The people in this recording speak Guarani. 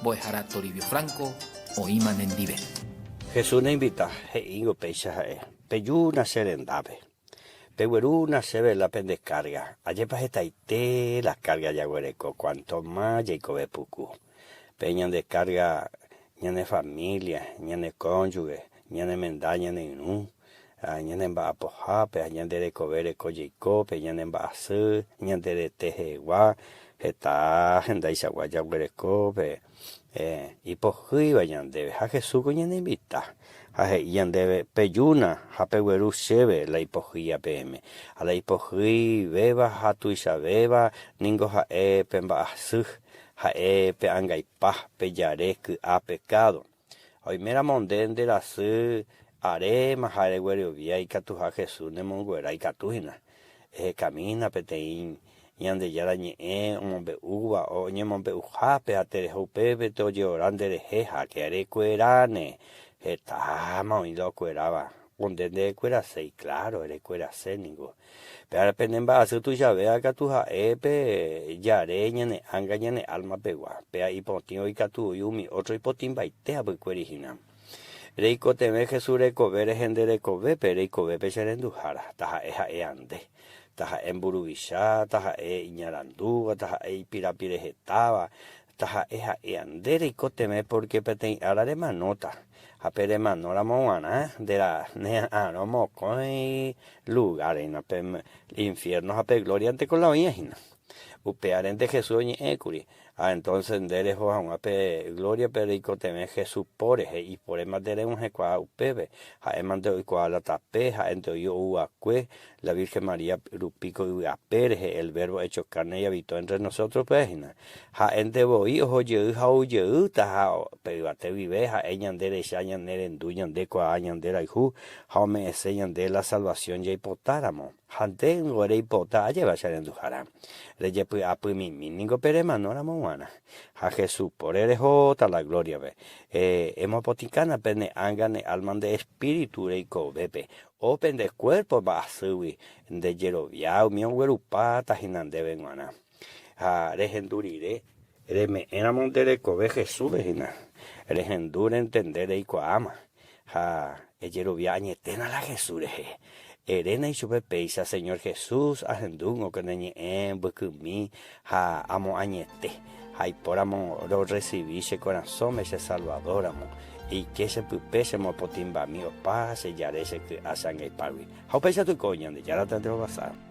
Mbo'ehára Toribio Franco oĩma nendive. Jesús neinvita, he'íngo péicha ha'e, Pejúna che rendápe. Peguerúna chéve la pende kárga. Ajépa hetaite la kárga jaguereko, cuanto más jaikove puku. Pe ñande kárga ñane familia, ñane cónyuge, ñane menda, ñane irũ, ñane mba'apohápe ha ñande rekove reko jeikópe, ñane mba'asy, ñande rete hegua, heta hendaichagua jaguereko pe ipohýiva ñandéve. Ha Jesús ko ñaneinvita ha he'i ñandéve, Pejúna ha pegueru chéve la ipohýiva peẽme. Ha la ipohyivéva ha tuichavéva ningo ha'e pe mba'asy, ha'e pe angaipa, pe jare ky'a pekádo. Ha oiméramo nde nde rasy aréma ha reguerovia ikatuha Jesús nemonguera ikatu hína. Ehekamína peteĩ Ñandejára Ñe'ẽ omombe'úva oñemombe'uhápe ha tereho upépe tojeora nderehe ha che rekueráne. Hetáma oĩ la okueráva. Ko nde nderekueraséi, claro, erekuerase ningo. Pe ára pene mba'asy tuichavéva katu ha'e pe jare ñane ánga ñane álma pegua, péa ipotĩ oikatúi umi ótro ipotĩmbaite hapykuéri hína. Reikotevẽ Jesús rekove rehe nde rekovépe, reikovépe che renduhára, taha'e ha'e ande, taha'e mburuvicha, taha'e iñarandúva, taha'e ipirapire hetáva, Taha'e ha'éa, nde reikotevẽ pórke peteĩ ára remanóta, ha pe remanóramo g̃uarã nde ra'arõ mokõi lugár hína, pe infiérno ha pe glóriante ko la oĩva hína. Upévarente Jesús oñe'ẽ kuri. Ha entónse nde reho hag̃ua pe glóriape reikotevẽ Jesús po rehe, ipóre mante reg̃uahẽkuaa upépe, ha'émante oikuaa la tape, ha'énte oĩ ou va'ekue, La Virgen María rupi ko yvy ape rehe, el Verbo hecho carne y habitó entre nosotros pe hína. Ha'énte voi oho jey ha ou jeýta ha pe yvate guive ha'e ñande recha, ñane rendu, ñande kuaa, ñande rayhu ha ome'ẽse ñande la salvación jaipotáramo. Ha nde ngo reipota ajéva che renduhára. Rejepy'apymimi ningo pe remanóramo g̃uarã. Ha Jesús póre rehóta la gloria-pe. Emopotĩkána pe ne ánga, ne alma, nde espíritu reikovépe. O pende kuérpo mba'asýgui nde jerovia umi oguerupáta hína ndéve g̃uarã. Ha rehendu rire, reme'ẽramo nde rekove Jesúspe hína, rehendu rentende reikuaáma, ha ejerovia añeténa la Jesús rehe. Eréna ichupe péicha, Señor Jesús, ahendúngo ko ne ñe'ẽ mbykymi ha amoañete. Ha aipóramo rorresivi che korasõme che Salvador-ramo, eike che pype che mopotĩmbami opa che jare che ky'a che angaipágui. Ha upéicha toiko Ñandejára tanderovasa.